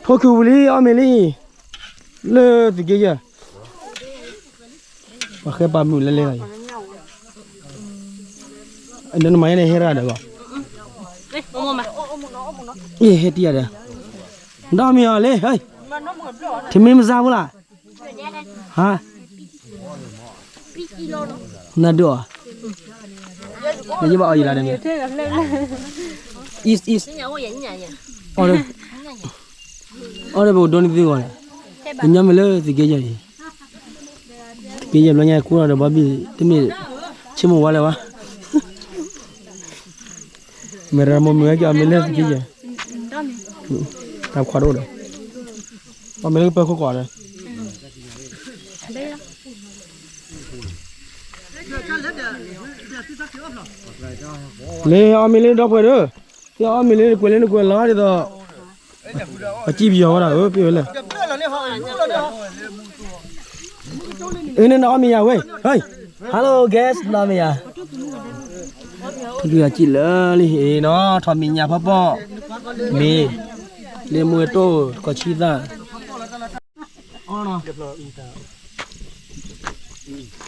ထိၣ်ခုဝံၤလံ အီၣ်မ့ၤလံ, လၢသုးက့ယဲၢ်, ပှၤဃဲပာ်မုာ်လဲလဲလီၤအံၤ, အနနမၤယဲန့ၣ်ဟဲရၤဒီးဂီၢ်, ယဟဲတံၢ်ယၤဒီး, ဒီးမ့ၢ်အီၤလံ, ထမင်းမစားဘူးလား, ဟါ, နဒိၣ်အီၤ, ယဘၣ်အီၣ်ယံၤလၢန့ၣ်, East East, အီၣ်ဒီး, အီၣ်ဒီးပကဒိးန့ၢ်သုဂီၢ်န့ၣ်, ကညီမ့ၢ်လၢသုးက့ယဲၢ်အံၤ, သုးက့ယဲၢ်ဘျီညါခူၣ်ဒီးဘီဘံၣ် တမ့ၢ်ဆ့မိၢ်ဝါလၢၤဘၣ်, မ့ၢ်ရၤမိၢ်မ့ၢ်ဝဲက့ၤအီၣ်မ့ၤလၢသုးက့ယဲၢ်, တၢ်ခွါတအိၣ်ဒီး, အီၣ်မ့ၤလၢကပၢၤခိၣ်ကီးဒီး လၢအီၣ်မ့ၤလၢဒီပုၢ်ဝဲၢ်ဒီး, သ့ၣ်အီၣ်မ့ၤလၢနကွဲးလၢနကွဲးလီၤဒ်သိး, အစံၣ်ပယီၤဝဲဒၣ်ဧၢ ပ့ၢ်ဝဲလဲၣ်, အၢ န့ၣ်နအီၣ်မ့ၤယၤဝဲ, Hello guys နအီၣ်မ့ၤယၤ, ထူၣ်ထူၣ်ယၤစံၣ်လၢလံနီၤ ထီၣ်မံၤညၣ်ဖီပီၣ်, မ့ၤ, လ့မူဝဲတိၢ်တကီၢ်ဆံ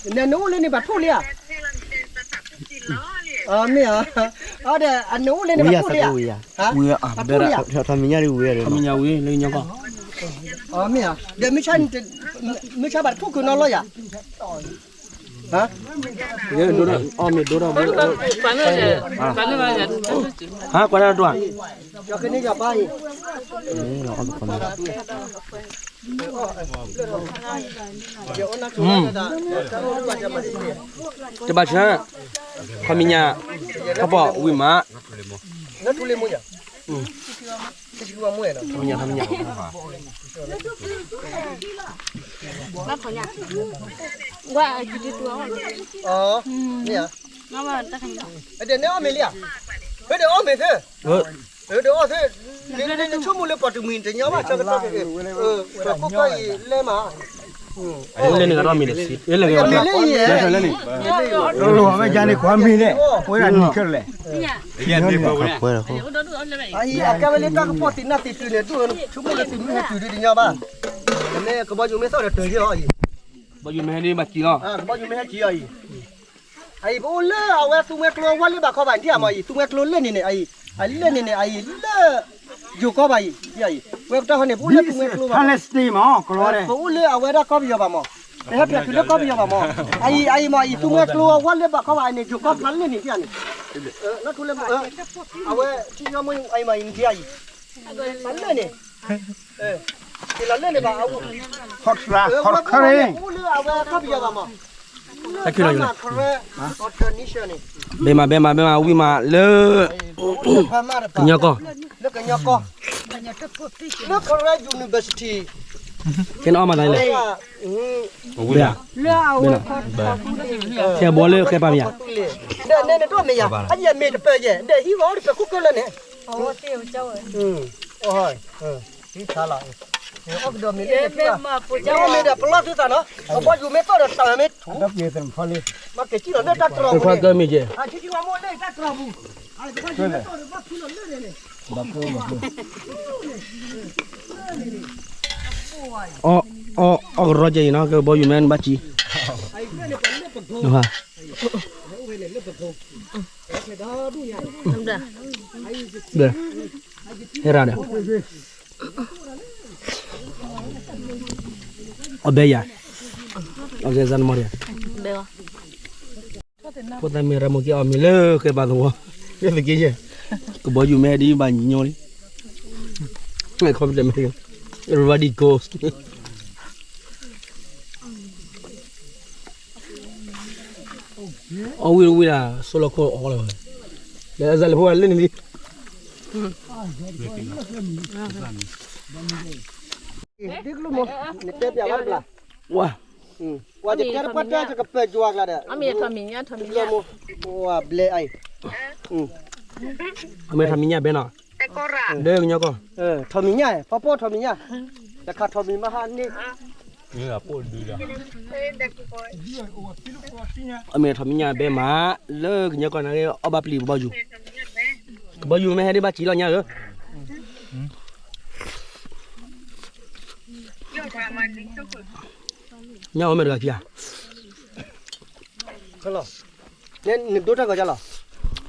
သၣ် နအိၣ်လၢန့ၣ်ဘၣ်ထိၣ်လံဧါ, မ့ၢ်ဧါ, အဒီးနအိၣ်လၢန့ၣ်ဘၣ်ထိၣ်လံဧါ, ထီၣ်မံၤညၣ်ဝံၤလၢကညီကီၢ်, မ့ၢ်ဧါ, ဒီးမုၢ်ဆါဘၣ်တထိၣ်ခုနီၤလီၤယၤ, အီၣ်မ့ၤဒိၣ်ထီၣ်, ဟါ ကွၢ်တၢ်တတွၢ်, တဘၣ်ဆၢ, ခီမံၤညါ, ခီပီၣ်ဝံၤမး, ခီမံၤညါ, ခီမံၤညါ, အဒဲးန့ၣ်အီၣ်မ့ၤလံဧါ, ဖဲဒဲးအီၣ်မ့ၤသ့, ဖဲဒဲးအီၣ်သ့, နဆိကမိၣ်လၢပှၤတမှံၤတညီဘၣ် ဆၢကတီၢ်ဖဲဖဲ, ပခိၣ်ကီၢ်အံၤလဲၤမး လဲၤန့ၣ်ကဒီးမ့ၢ်လဲၤ, လဲၤန့ၣ်, ဝဲဒၣ်နံၤခဲလၢာ်လဲၣ်, အံၤအကဲဝဲလၢတၢ်ကပီၣ်သ့ၣ်နၢ်သ့ၣ်တုၤန့ၣ် ဒိၣ်ဆိကမိၣ်လၢသ့ၣ်မုၢ်ဟဲတုၤဒုတညီဘၣ်, နမ့ၢ်ကဘီယူၤမ့ၢ်သီၣ်ဒီးတၢ်ယဲၢ်အီၤအံၤ, ကဘီယူၤမ့ၢ်ဟဲဒ်ဘၣ်ကံလီၤ, ကဘီယူၤမ့ၢ်ဟဲကံအီၤအံၤ အအံၤပအိၣ်လၢအဝဲသူမှဲကျိအဝဲလၢဘၣ်ခီဘၣ် နထံၣ်အမ့ၢ်အံၤ သူမှဲကျိလၢန့ၣ်န့ၣ် အအံၤ, အလၢန့ၣ်န့ၣ် အအံၤလၢ ယိၤကီၢ်ဘၣ်အံၤ, အံၤ, ဝဲပတၢ်ဟီန့ၣ် ပအိၣ်လၢသူမှဲကျိဘၣ်မး, ပအိၣ်လၢအဝဲဒၣ်ကီၢ်ပယီၤဘၣ်မး, ပဟဲဖျဲးတုၤလၢကီၢ်ပယီၤဘၣ်မး, အအံၤ အအံၤမ့ၢ်အံၤ သူမှဲကျိအဝဲလၢဘၣ်ခီဘၣ်အန့ၣ် ယိၤကီၢ်ဖျါလၢန့ၣ်ဒ်န့ၣ်, အဝဲ ထံယီမ့ၢ်အံၤမ့ၢ်အံၤ နထံၣ်အံၤ, ဖျါလၢန့ၣ် ဟီၣ်ခရံာ် ပအိၣ်လၢအဝဲကီၢ်ပယီၤဘၣ်မး, ဘဲမး ဘဲမး ဘဲမး ဝံၤမးလၢ ကညီကီၢ်, လၢကညီကီၢ်, လၢ Korea University, ကဲနအီၣ်မးသးလဲၣ်, ဝံၤဧါ, ခဲဘီလၢဃဲပာ်မ့ၢ်ဧါ, ဒီးနဲနတအိၣ်မ့ၢ်ယၤ အယဲၢ်မ့ၢ်တပၢၢ်ယဲၢ် ဒီးဟံၣ်ဂီၤတပၢၢ်ခိၣ်ကၢလၢန့ၣ် အီၣ်ကဒီးမ့ၢ်လၢ မ့ၢ်ဒီးပလီၢ်သုသးနီၤ, ကဘီယူၤမ့ၢ်သီၣ်ဒီးတၢ်မ့ၢ်ထူ, မ့ၢ်က့ၤစံၣ်လီၤလၢတၢ်တြီၤပူၤန့ၣ်, အထံထံဝါမ့ၢ်လၢတၢ်တြီၤပူၤန့ၣ်, အီၣ်ကရီကဲအံၤနီၤ ကဘီယူၤမ့ၢ်ဘၣ်စံး, ဟဲရၤဒီး အီၣ်ဘဲယၤ, အီၣ်ကဲစၢ်နမီၢ်ဒီး, ဖိသၣ်မ့ၢ်ရၤမိၢ်က့ၤအီၣ်မ့ၤလၢဃဲပာ်သဝီ, လၢသက့ယဲၢ်, ကဘီယူၤမ့ၢ်ဟဲဒ်ဘၣ်ညီလံ, ခီပတဲမ့ၢ် everybody goes, အီၣ်ဝံၤဝံၤဒၣ် ဆိလီၤခိၣ်အီၣ်လီၤ, လၢအစၢ်လၢဖိဝဲလၢန့ၣ်လံ, ဒ်ကလူမ့ၢ် နတဲပျးဘၣ်တဘျီ, ဝါ, ဝါယတဲတပှၢ်တဲယကပၢၤယွၤကျါဒီး, ဝါဘျဲၣ်အံၤ, အမ့ၢ်ထီၣ်မံၤညၣ်ဘဲနီၤ, လၢကညီကီၢ်, ထီၣ်မံၤညၣ်, ဖီပီၣ်ထီၣ်မံၤညၣ်, တခါထီၣ်မံၤမဟါန့ၣ် အမ့ၢ်ထီၣ်မံၤညၣ်ဘဲမး, လၢကညီကီၢ်န့ၣ် အီၣ်ဘၣ်ပျံၤကဘီယူၤ, ကဘီယူၤမ့ၢ်ဟဲဒ်ဘၣ်စံးလီၤညါဧၢ, ညၣ်အီၣ်မ့ၢ်တဂၤခံဂၤ, နဒိတၢ်ဂီၤကလီၤ,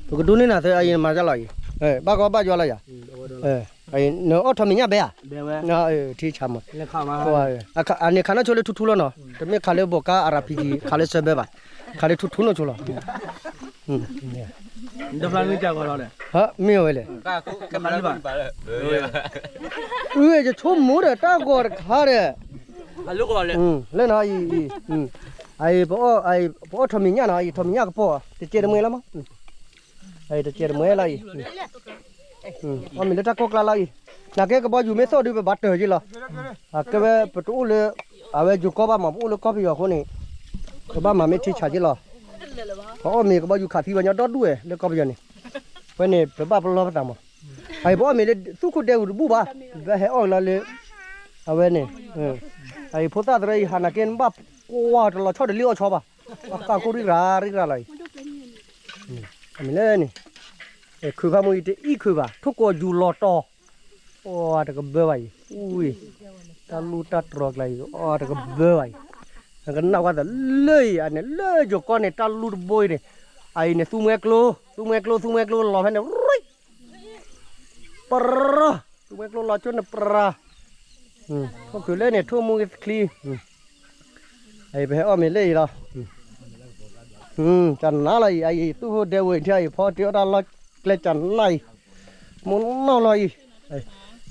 ပကဒိန့ၢ်နၤသၢအံၤမၤကလီၤအံၤ, ဘၣ်ကီဘၣ်ယွၤလီၤယၤ, နအီၣ်ထီၣ်မ့ၢ်ညၣ်ဘဲဧါ, ထံဆးမး, အန့ၣ်ခးနီၣ်ဆိလၢထူထူလီၤနီၤ, တမ့ၢ်ခးလၢဘိးကါအရၤဖံကံ ခးလၢစၢဘဲဘၣ်, ခးလၢထူထူနီၣ်ဆိလီၤ, မ့ၢ်ဝဲလဲၣ်, ယဆိကမိၣ်ဒီးတၢ်ဂီၤတခါဒီး, လၢနီၤအံၤ, ပအီၣ်ထီၣ်မ့ၢ်ညၣ်နီၤအံၤ ထီၣ်မ့ၢ်ညၣ်ကပီၢ် တကဲတမှဲလီၤမး, တကဲတမှဲလီၤအံၤ, အီၣ်မ့ၢ်လၢတၢ်ကီၢ်ကျါလီၤအံၤ, နာ်က့ကဘီယူၤမ့ၢ်သီၣ်ဒုး ပဘၣ်တၢၢ်က့လီၤ, အကဲဝဲပတအိၣ်လၢ, အဝဲယိၤကီၢ်ဘၣ်မး ပအိၣ်လၢကီၢ်ပယီၤအဃိန့ၣ်, ပဘၣ်မၤမ့ၢ်ထံဆးက့လီၤ, ပအီၣ်မ့ၢ်ကဘီယူၤခးသံဝဲညီဒီဒူၣ်ဝဲလၢကီၢ်ပယီၤန့ၣ်, ဝဲန့ၣ် ပဘၣ်ပလီၢ်ပသးမး, အံၤပအီၣ်မ့ၢ်လၢသူၣ်ခိၣ်ဒဲဝံၤတဘူၣ်ဘၣ်, ပဟဲအီၣ်လီၤလၢ, အဝဲန့ၣ်, အံၤဖိသၣ်သရၢအံၤ ဟးနာ်က့နဘၣ်ကွၢ်တလီၤဆီတလံအီၣ်ဆီဘၣ်, အကၢ်ကိၣ်ရံၣ်ရၤရံၣ်ရၤလီၤအံၤ, မ့ၢ်လၢန့ၣ်, ခုးဖးမူအံၤတအံၣ်ခုးဘၣ် ထိၣ်ကိးယူၤလီၤတီၤ, အီတကဘၢဘၣ်အံၤ, အူအံၤ, တၢ်လူၢ်တၢ်တြီၤကျါအံၤ အီတကဘၢဘၣ်အံၤ, နကနၣ်ဝဲသးလၢအံၤ အန့ၣ်လၢယိၤကီၢ်န့ၣ် တၢ်လူၢ်တဘိအံၤန့ၣ်, အအံၤန့ၣ် သူမှဲကျိ, သူမှဲကျိ သူမှဲကျိလီၤဖဲန့ၣ်, ရံၣ် ပရၢ, သူမှဲကျိလီၤကၠိန့ၣ်ပရၢ, ထိၣ်ခုးလၢန့ၣ် ထိၣ်မူဂ့ၤချံ, အံၤပဟဲအီၣ်မ့ၢ်လၢအံၤလီၤ, ကနၣ်လီၤအံၤ အံၤသူၣ်ဖိဒဲဝံၤထံအံၤ ဖီတ့အီၣ်တၢ်လီၢ်ကျဲကနၣ်အံၤ, မိၢ်နီၢ်လီၤအံၤ,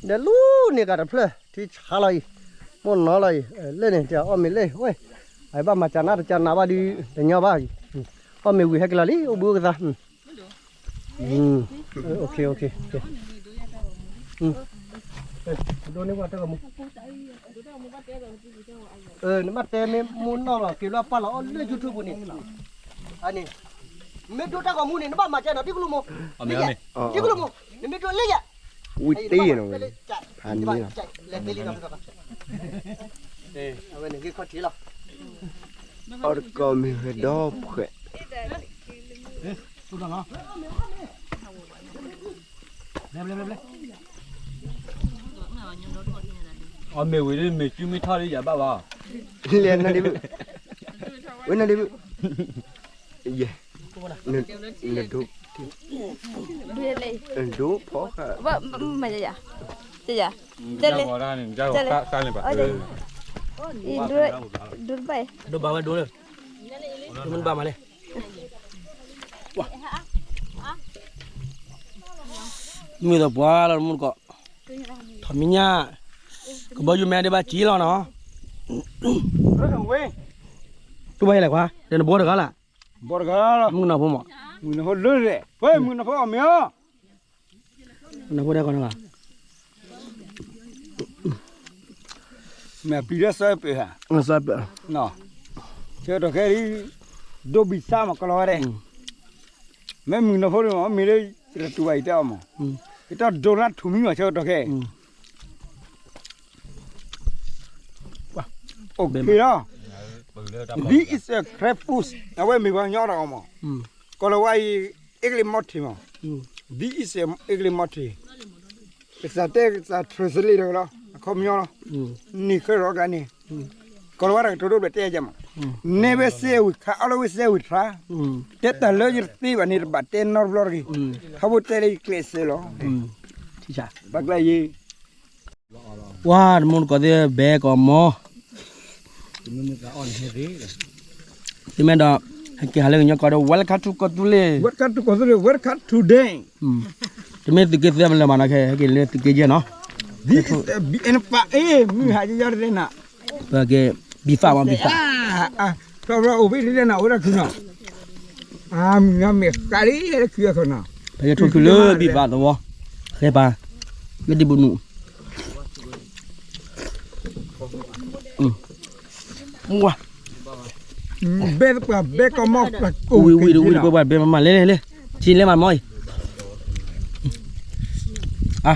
ဒီးလူန့ၣ်ကတဖျၢၣ် ထံဆးလီၤအံၤ, မိၢ်နီၢ်လီၤအံၤ, လၢန့ၣ် တအီၣ်မ့ၢ်လၢအံၤ, အံၤဘၣ်မၤကနၣ်တကနၣ်ဘၣ်ဒုး တညီဘၣ်အံၤ, အီၣ်မ့ၢ်ဝံၤဟဲက့ၤလီၤလံ အိၣ်ဘှံးအိၣ်ကသါ ဒိန့ၢ်ပှၤတၢ်ဂီၤမူ, နဘၣ်တဲမ့ၢ်မိၢ်နီၢ်လီၤ က့ၤဘျီပာ်လီၤအီၣ်လၢ YouTube ပူၤန့ၣ်, အန့ၣ်, မ့ၢ်ဒိတၢ်ဂီၤမူန့ၣ် နဘၣ်မၤကဲနီၤ တံၤကလိာ်မိၢ်, တံၤကလိာ်မိၢ်, နမ့ၢ်ဒိလၢယၤ, ဝံၤတ့ၢ်နီၤ, ဖးန့ၣ်လီၤ, အဝဲန့ၣ်ဂ့ၢ်ခီၣ်ထံးလီၤ, အီၣ်တကီၢ်မ့ၢ်ဝဲဒီဖှဲး အီၣ်မ့ၢ်ဝံၤလၢမ့ၢ်စုမ့ၢ်ထီၣ်လၢယၤဘၣ်ဘၣ်, လဲၤနဒ့ဘု, ဝဲနဒ့ဘု, ယဲ, နဒိ, နဒိဖီဃာ်, မ့ၢ်ယၤ, ယၤ, လဲၤ, လဲၤ, ဒိတဘၣ်, ဒိဘၣ်မး, လဲၤ မုၢ်သပှၢ်လီၤ တမူတကိး, ထီၣ်မံညၣ်, ကဘီယူၤမဲဒ်ဘၣ်ကံလီၤနီၤ, တူၢ်ဘၣ်ယဲလဲၣ်ခွါ, ဒီးနဘီတဂၤလၢ, ဘီတဂၤလီၤ, မုၢ်နၤဖိမး, မုၢ်နၤဖိလၢလဲၣ်, ဝဲမုၢ်နၤဖိအီၣ်မ့ၤအီၤ, မုၢ်နၤဖိဒဲကီးနီၤ, မ့ၢ်ပျံၤလၢစၢပၢၢ်ဧါ, ဆၢကတီၢ်ခဲအံၤ, ဒိဘံၣ်သၣ်မးကလီၤဝဲဒဲး, မ့ၢ်မုၢ်နၤဖိမး မ့ၢ်လၢ, ရတူၢ်ဘၣ်အံၤတဲအီၤမး, ကတီၢ်ဒိလၢထူၣ်မံမးဆၢကတီၢ်ခဲအံၤ, okay လီၤ, this is a crab food အဝဲမ့ၢ်ပှၤကညီတၢ်အီၤမး, ကီၢ်လီၤဝါအံၤ, အ့ကလံးမီထံးမး, this is a အ့ကလံးမီထံး, ကစၢ်တဲကစၢ် translate တဂၤလီၤ အခီပညီလီၤ, န့ၢ်ဃဲရီၣ်ကျါန့ၣ်, ကီၢ်လီၤဝါတၢ်ကတိၤဒိၣ်ဘျဲၣ်တဲယၤမး, never say we can't, always say we try, တဲတၢ်လၢယတသ့ဘၣ်န့ၣ် တဘၣ်တဲနီတဘျီတဂ့ၤ, ထီဘိတဲလၢယကျဲးစၢးလီၤ, ဘၣ်ကျါယဲ ပှၤတမူတကိးသ့ၣ် ဘဲကီးမီၤ, တမ့ၢ်ဒီး, ဟဲက့ၤဟးလၢကညီကီၢ်ဒီး welcome to ကီၢ်သူလ့ၤ, welcome to ကီၢ်သူလ့ၤ welcome to ဒဲ, တမ့ၢ်သုးက့သ့ၣ်မလၢမးနီၤ ခဲဟဲက့ၤလၢသုးက့ယဲၢ်နီၤ, မုၢ်ဟးယီယီတသ့နၤ, ပက့ၤ, ဘံၣ်သၣ်မးဘံၣ်သၣ်, အိၣ်ဘ့ၣ်တသ့နၤ အိၣ်ဒၣ်ခုနီၤ, မုၢ်မ့ၢ်ဃးလံ ဟဲလၢခုအသိးနီၤ, ပက့ၤထိၣ်ခုလၢဘံၣ်သၣ်သဝီ, ဃဲပၢ်, လၢဒံဘိနူၣ် ဝါ, ဘဲသပှၢ်ဘဲကီၢ်မီၢ်ပှၤကိးဝံၤဝံၤတဝံၤတပှဲၤပှဲၤဘဲမးမးလဲၣ်လဲၣ်လဲၣ်, ဆံးလဲၣ်မးမီၢ်အံ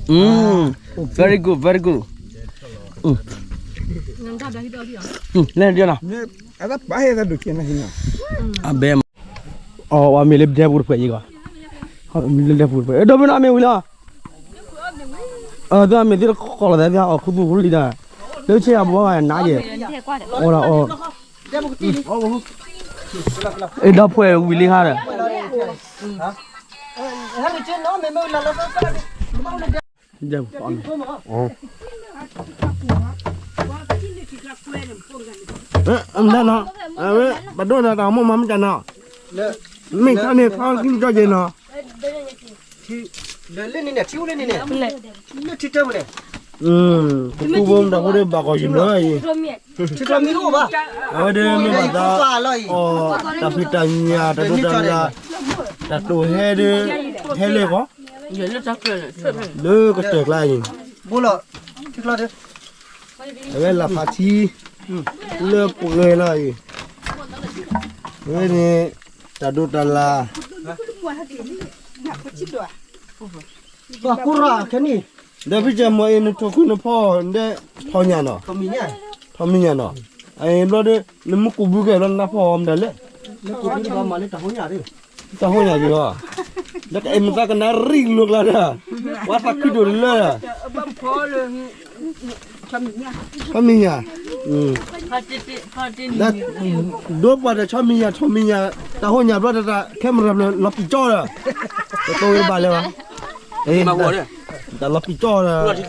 ၤ, very good, very good, လဲၣ်ဒ်နီၤ, အဘဲမး, အီၤဝဲမ့ၢ်လၢဒဲပူၤတပှဲၤယံၤကီး, လၢဒဲပူၤတပှဲၤ ဒီပုၢ်နီၢ်မ့ၢ်ဝံၤလီၤ. အၢ သ့ၣ်မ့ၢ်သ့ၣ်တခီလီၤသဲသ့ၣ် အီၣ်ခူသူၣ်ခူလံၤဒီး လၢဆ့ယၤဘီဂၤနးယဲၢ် အိၣ်ဒီးအီၣ် အ့ ဒီဖှဲဝံၤလံခါဒီး မတၤနီၤ အဝဲ ပဒိၣ်ဒီးတၢ်မိၢ်မၤမတၤနီၤ မ့ၢ်ခါန့ၣ် ခါကံၣ်ကၠီက့ၤနီၤ လၢန့ၣ်န့ၣ် ထံအိၣ်လၢန့ၣ်န့ၣ် လၢထံတၢ်ပူၤန့ၣ် ကတူၢ်ဘိမတၤဖိဒ်ဘၣ်ကီၢ်ယံၤလၢအံၤ ထံကျီမံတအိၣ်ဘၣ် အဝဲဒၣ်မ့ၢ်ဘၣ်သး အီၣ်တၢ်ဖံးတၢ်ညၣ် တၢ်ဒိးတၢ်လၢ် တၢ်တိာ်ဟဲဒၣ် ဟဲလၢဂီၤ လၢကတၢၢ်ကျါအံၤ ဘိလီၤ ထံကျီဒီး အဝဲလၢဖးထံ လၢပှဲၤလီၤအံၤ အဝဲန့ၣ် တၢ်ဒိးတၢ်လၢ် ပှၤကူရၣ်ခဲန့ၣ် ဒီးဖံကၢ်မီၤအံၤ နထိၣ်ခုနဖီ ဒဲထီၣ်ညၣ်နီၤ ထီၣ်မံၤညၣ်နီၤ အံၤဘျီဒီး နမူကူးဘုကဲဘျီနနၢ်ဖီအီၤမတၤလဲၣ် တၢ်ဟိညၣ်က့ၤလီၤ ဒီးကအဲၣ်မသးကနၣ်ရံၣ်လိာ်ကျါဒီး ပှၤသးခုဒိၣ်တလၢ ထီၣ်မံၤညၣ် ဒိပှၤတၢ်ဆီမံၤညၣ် ထီၣ်မံၤညၣ် တၢ်ဟိညၣ်ဘျီတၢ် camera လီၤပံာ်ကၠီဒီး တတိၤဝဲတဘၣ်လၢၤဘၣ် တၢ်လီၤပံာ်ကၠီ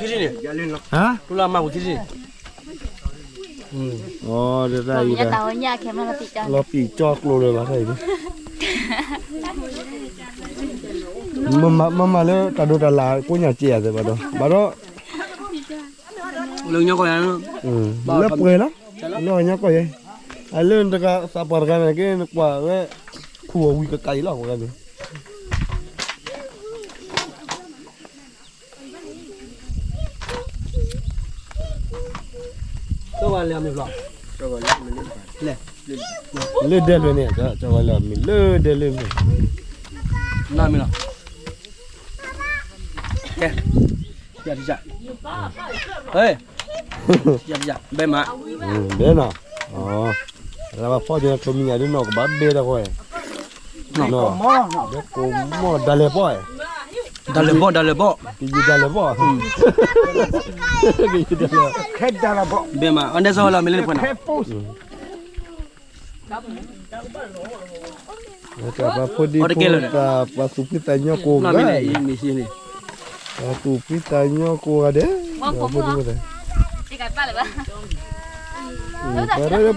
ဒီး ဟါ လီၤပံာ်ကၠီကျိလၢၤဘၣ် မ့ၢ်မးလၢတၢ်ဒိးတၢ်လၢ်ကိးညၣ်စ့ယၤသ့ဘၣ်ဒီး ဘၣ်ဒီး လၢပှဲၤလီၤ လၢညါကီၢ်ယဲ အလၢနတဂၤသးပှၢ်တဂၤန့ၣ်က့ နကွၢ်ဝဲ ခူၣ်အီၤဝံၤကကးအံၤလီၤ ပှၤဂၤန့ၣ် လၢဒဲလွဲၢ်န့ၣ် ကၠီဝဲလၢမ့ၢ်လၢဒဲလွဲၢ်န့ၣ် နမ့ၢ်လီၤ ကဲ ယၤတယၤ ဟဲ ယၤတယၤ ဘဲမး ဘဲနီၤ လၢဘၣ်ဖီၣ်က့ၤထီၣ်မံၤညၣ်ဒ်နီၢ်ကဘၣ်ဘဲတၢ်ဃီ ဘဲကိးမီၢ်ဒၣ်လဲာ်ဘီၣ် ဒၣ်လဲာ်ဘီၣ် ဒၣ်လဲာ်ဘီၣ် ကယံာ်ဒၣ်လဲာ်ဘီၣ် ကယံာ်ဒၣ်လဲာ် ခဲဒၣ်လၢဘီၣ် ဘဲမး အီၤဒဲစီၤဝဲလီၤမ့ၢ်လၢနခွဲးနီၤ ခဲပူ တၢ်ပှၤဖိဒံဖိသၣ် ပှၤသူၣ်ဖှံသးညီကိးဂၤ ပှၤသူၣ်ဖှံသးညီကိးဂၤဒဲး ပှၤရၢ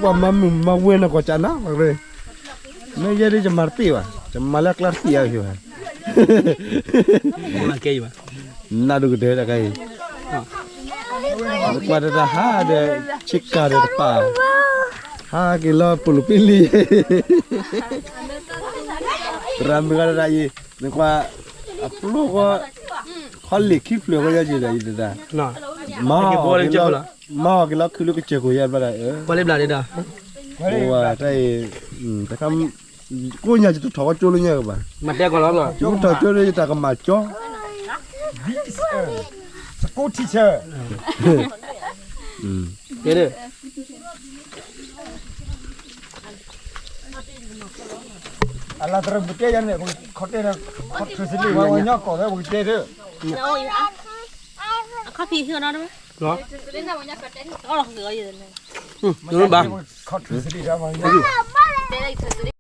ပှၤမၤမုာ်မၤဝဲနကီၢ်ကၢ်နၤ ပှၤရၢ မ့ၢ်ယဲဒ်ယမၤတပ့ၢ်ဘၣ် ယမၤလၢအကျါတပ့ၢ်အါဘၣ် နဒိၣ်ကတၢၢ်တၢ်ခါအံၤ နကွၢ်တၢ်ဟးဒီး ဆ့ကၤဒီးတပၢ် ဟးက့ၤလီၤပလိာ်ပ့လံ ရၤမုၢ်ဂၤတၢ်အံၤ နကွၢ် အပျိၢ်ဃီ ခီလ့ၣ်ခံဖျၢၣ်ဃီယဲက့ၤဒီးအံၤတၢ် မၤအီၤက့ၤလီၤ မၤအီၤက့ၤလီၤခုၣ်လၢကစၢၢ်ခိၣ်ယဲဘျီဒီး ပှၤလၢဘျးဒ်ဒီး တၢ်အံၤ တခါ ကိးညါယတထီၣ်ကီကၠိလၢညါကဘၣ် မၤတဲကီးလီၤ ယကထီၣ်ကၠိလၢယတၢ်ကမၣ်ကၠီ school teacher ကဲ အလၤတရံးပတဲယၤန့ၣ် ခီတဲ ခီထြၢၣ်စလံဝဲ ဝဲညီကီၢ်ဝဲပကတဲဒၢ အခီၣ်ဖံးဟ့ၣ်အီၤနီတမံၤ ဘၣ် ခီထြၢၣ်စလံဒၣ်ဝဲ